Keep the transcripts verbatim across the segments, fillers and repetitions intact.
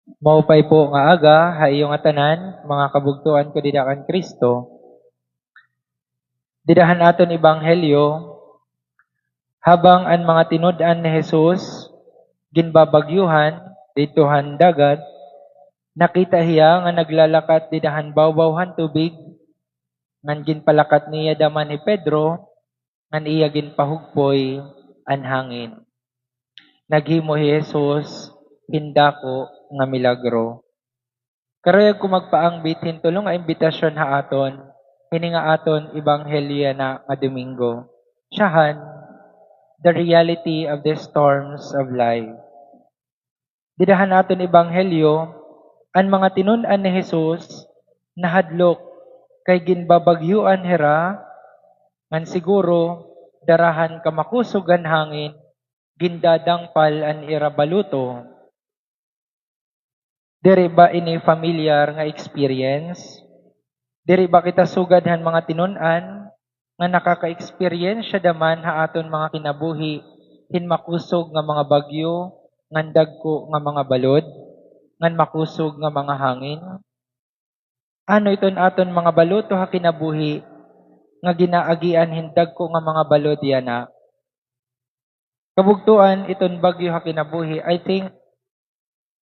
Maupay po nga aga ha iyo ngatanan, mga kabugtoan ko dida kan Kristo. Dida han aton ebanghelyo, habang an mga tinud-an ni Jesus ginbabagyuhan didto han dagat, nakita hiya nga naglalakat dida han bawbaw han tubig, ngan ginpalakat niya daman hi Pedro, ngan iya ginpahugpoy an hangin. Naghimo hi Jesus hin dako nga milagro. Karuyag ko magpaangbit hin tulo nga imbitasyon ha aton, hini nga aton ebanghelyo yana nga Domingo. Siyahan, the reality of the storms of life. Dida han aton ebanghelyo, an mga tinun-an ni Jesus nahadlok kay ginbabagyuan hira, ngan siguro dara han kamakusog han hangin, gindadangpal an ira baluto. Diri ba ini familiar nga experience? Diri ba kita sugad han mga tinun-an nga nakaka-eksperyensya daman ha aton mga kinabuhi hin makusog nga mga bagyo, ngan dagko nga mga balod, ngan makusog nga mga hangin? Ano iton aton mga baluto ha kinabuhi nga ginaagian hin dagko nga mga balod yana? Kabugtoan, iton bagyo ha kinabuhi, I think,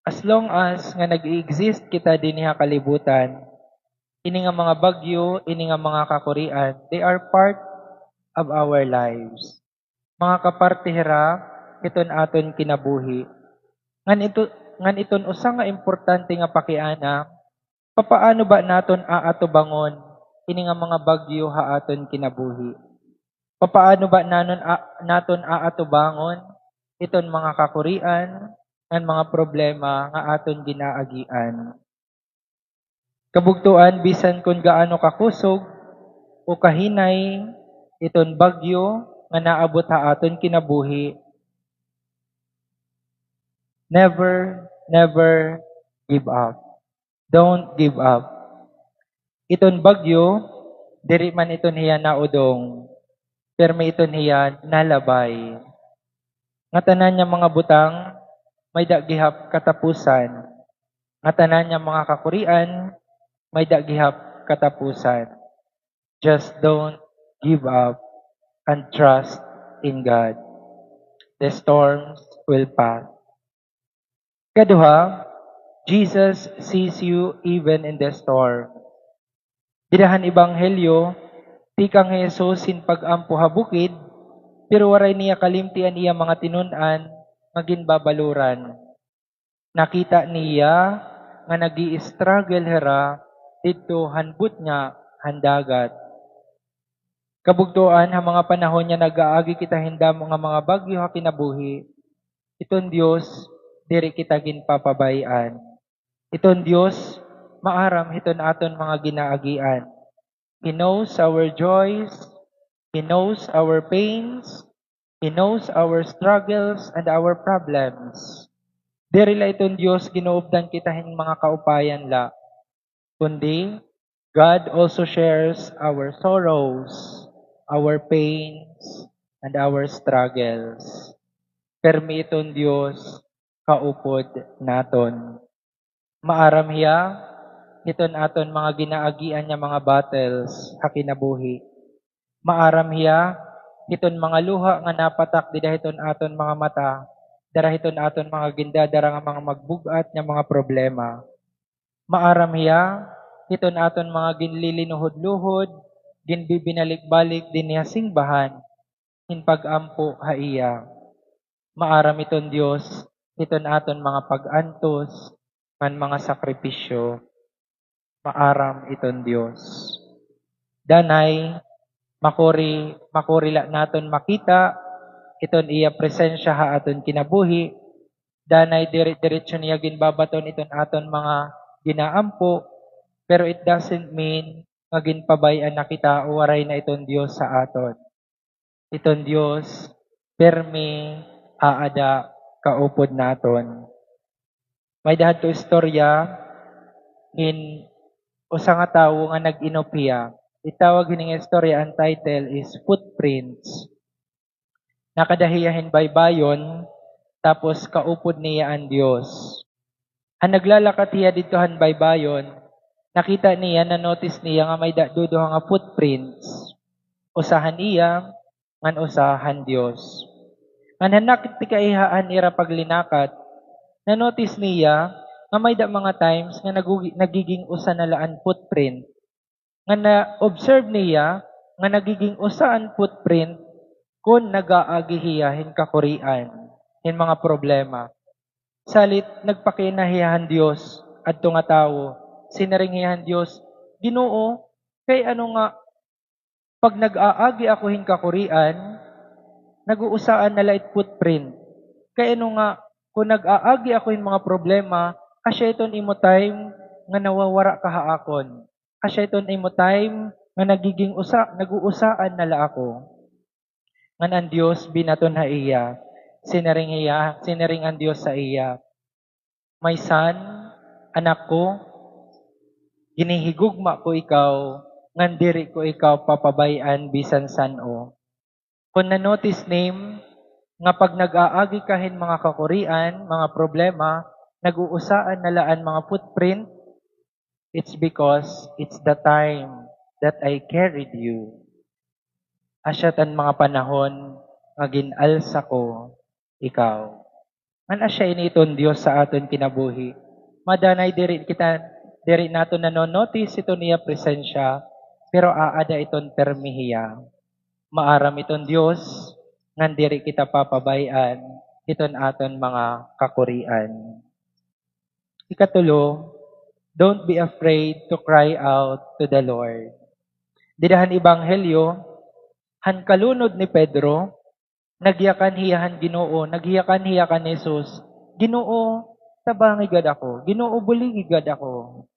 as long as nga nag-i-exist kita dinhi ha kalibutan, ini nga mga bagyo, ini nga mga kakurian, they are part of our lives. Mga kaparte hira hiton aton kinabuhi. Ngan ito, ngan iton usa nga importante nga pakiana, papaano ba naton aatubangon ini nga mga bagyo ha aton kinabuhi? Papaano ba nanon a-, naton aatubangon iton mga kakurian ngan mga problema nga aton ginaagian? Kabugtoan, bisan kon gaano kakusog o kahinay iton bagyo nga naabot ha aton kinabuhi, never, never give up. Don't give up. Iton bagyo, diri man iton hiya naudong, pirmi iton hiya nalabay. Ngatanan niya mga butang, may-ada gihap katapusan. Ngatanan niya mga kakurian, may-ada gihap katapusan. Just don't give up and trust in God. The storms will pass. Kaduha, Jesus sees you even in the storm. Dida han ebanghelyo, tikang hi Jesus hin pag-ampo ha bukid, pero waray niya kalimti an iya mga tinun-an nga ginbabaluran. Nakita niya nga nag-i-struggle hira didto han butnga han dagat. Kabugtoan, ha mga panahon nga nag-aagi kita hin damo nga mga bagyo ha kinabuhi, iton Dios diri kita ginpapabay-an. Iton Dios maaram hiton aton mga ginaagian. He knows our joys, He knows our pains, He knows our struggles and our problems. Diri la iton Dios ginuupdan kita hin mga kaupayan la, kundi God also shares our sorrows, our pains, and our struggles. Pirmi iton Dios kaupod naton. Maaram hiya hiton aton mga ginaagian nga mga battles ha kinabuhi. Maaram hiya hiton mga luha nga napatak dida hiton aton mga mata, dara hiton aton mga gindadara nga mga magbug-at nga mga problema. Maaram hiya hiton aton mga ginlilinuhod-luhod, ginbibinalik-balik dinhi ha singbahan hin pag-ampo ha iya. Maaram iton Dios hiton aton mga pag-antos ngan mga sakripisyo. Maaram iton Dios. Danay, makuri, makuri la naton makita iton iya presensya ha aton kinabuhi. Danay, dire-diretso niya ginbabaton iton aton mga ginaampo, pero it doesn't mean nga ginpabay-an na kita o waray na iton Dios sa aton. Iton Dios pirmi aada kaupod naton. May-ada hadto istorya hin usa nga tawo nga nag-inop hiya. Itawag hini nga istorya, an title is Footprints. Nakada hiya hin baybayon, tapos kaupod niya an Dios. Han naglalakat hiya didto han baybayon, nakita niya, na-notice niya nga may da-, duduha nga footprints. Usa han iya, ngan usa han Dios. Ngan han naktikaiha han ira paglinakat, na-notice niya nga may da mga times nga nagugi-, nagiging usa na la an footprint. Nga na-observe niya nga nagiging usa an footprint kon nag-aagi hiya hin kakurian, hin mga problema. Salit nagpakiana hiya han Dios, adto nga tawo. Sinaring hiya han Dios, "Ginoo, kay ano nga pag nag-aagi ako hin kakurian, nag-uusaan na la it footprint? Kay ano nga, kon nag-aagi ako hin mga problema, asya iton imo time nga nawawara ka ha akon? Asya iton imo time nga nagiging usa, nag-uusaan na la ako?" Ngan an Dios binaton ha iya. Sinaring hiya, sinaring an Dios ha iya, "My son, anak ko, ginhihigugma ko ikaw, ngan diri ko ikaw papabay-an bisan san-o. Kon na-notice nim nga pag nag-aagi ka hin mga kakurian, mga problema, nag-uusaan na la an mga footprint, it's because it's the time that I carried you. Asya it an mga panahon nga gin-alsa ko ikaw." Ngan asya ini iton Dios sa aton kinabuhi. Madanay diri kita, diri naton nano-notice iton iya presensya, pero aada iton pirmi hiya. Maaram iton Dios, ngan diri kita papabay-an hiton aton mga kakurian. Ikatulo, don't be afraid to cry out to the Lord. Dida han ebanghelyo, han kalunod ni Pedro, nagyakan hiya han Ginoo, nagyakan hiya kan Jesus, "Ginoo, tabangi gad ako. Ginoo, buligi gad ako."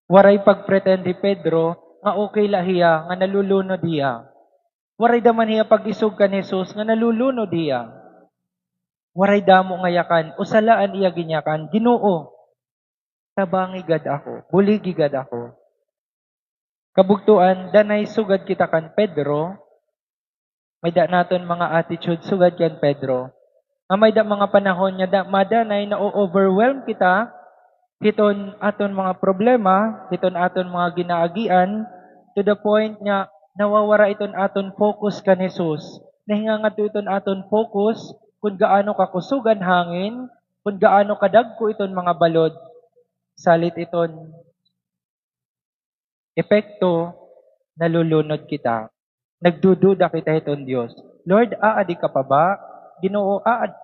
Waray pag-pretend hi Pedro nga okay la hiya, nga nalulunod hiya. Waray da man hiya pag-isog kan Jesus nga nalulunod hiya. Waray damo nga yakan, usa la an iya ginyakan, "Ginoo, tabangi gad ako, buligi gad ako." Kabugtoan, danay sugad kita kan Pedro, may da naton mga attitude sugad kan Pedro. Nga may da mga panahon nga da, madanay na-overwhelm kita hiton aton mga problema, hiton aton mga ginaagian, to the point nga nawawara iton aton focus kan Jesus. Nahingangadto iton aton focus kon gaano kakusog an hangin, kon gaano kadagko iton mga balod. Salit iton epekto, nalulunod kita. Nagdududa kita hiton Dios. "Lord, aadi ka pa ba? Ginoo, aad-,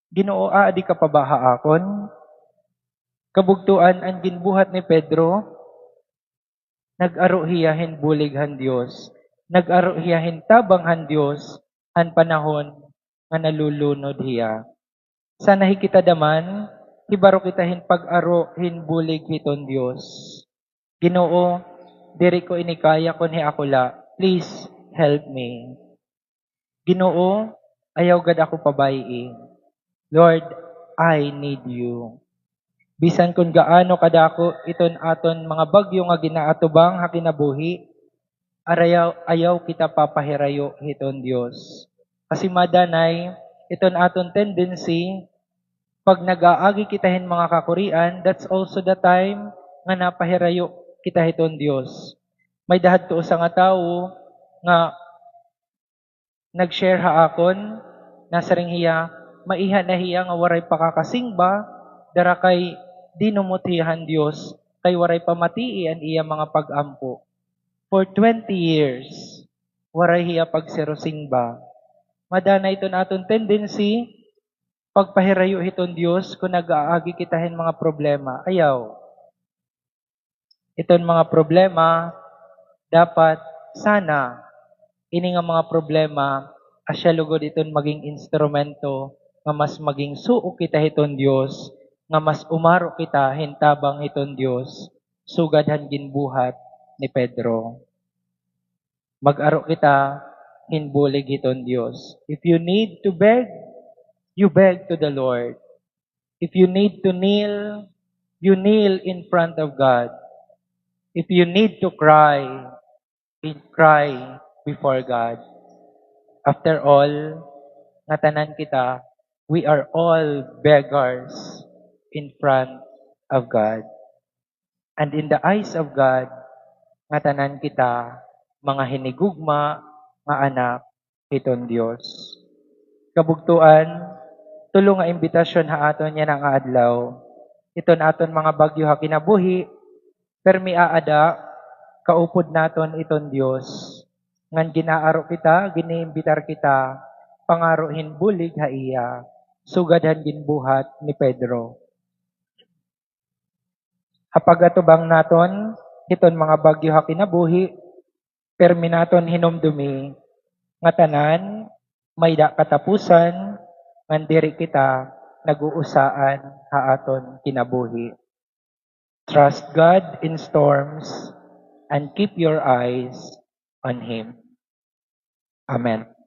Ginoo, aadi ka pa ba ha akon?" Kabugtoan, an ginbuhat ni Pedro, nag-aro hiya hin bulig han Dios. Nag-aro hiya hin tabang han Dios, han panahon nga nalulunod hiya. Sana hi kita da man, hibaro kita hin pag-aro hin bulig hiton Dios. "Ginoo, diri ko ini kaya kon hi ako la. Please help me. Ginoo, ayaw gad ako pabay-i. Lord, I need you." Bisan kon gaano kadako iton aton mga bagyo nga ginaatubang ha kinabuhi, arayaw, ayaw kita papahirayo hiton Dios. Kasi madanay, iton aton tendency, pag nag-aagi kita hin mga kakurian, that's also the time nga napahirayo kita hiton Dios. May da hadto usa nga tawo nga nag-share ha akon, nasiring hiya, maiha na hiya nga waray pakakasingba, dara kay dinumot hiya han Dios, kay waray pamatii an iya mga pag-ampo. For twenty years, waray hiya pagsirosingba. Madanay iton aton tendency, pagpahirayo hiton Dios kon nag-aagi kita hin mga problema. Ayaw. Iton mga problema, dapat, sana, ini nga mga problema, asya lugod iton maging instrumento nga mas maging suok kita hiton Dios, nga mas umaro kita hin tabang hiton Dios, sugad han ginbuhat ni Pedro. Mag-aro kita hin bulig hiton Dios. If you need to beg, you beg to the Lord. If you need to kneel, you kneel in front of God. If you need to cry, you cry before God. After all, ngatanan kita, we are all beggars. in front of God and in the eyes of God, nga tanan kita mga hinigugma nga anak hiton Dios. Kabugtoan, tulo nga imbitasyon ha aton yana nga adlaw. Hiton aton mga bagyo ha kinabuhi, permi aada, kaupod naton iton Dios. Ngan gin-aaro kita, gin-iimbitar kita, pangaro hin bulig ha iya, sugad han ginbuhat ni Pedro. Ha pag-atubang naton hiton mga bagyo ha kinabuhi, permi naton hinumdumi nga tanan may-ada katapusan, ngan diri kita nag-uusaan ha aton kinabuhi. Trust God in storms and keep your eyes on Him. Amen.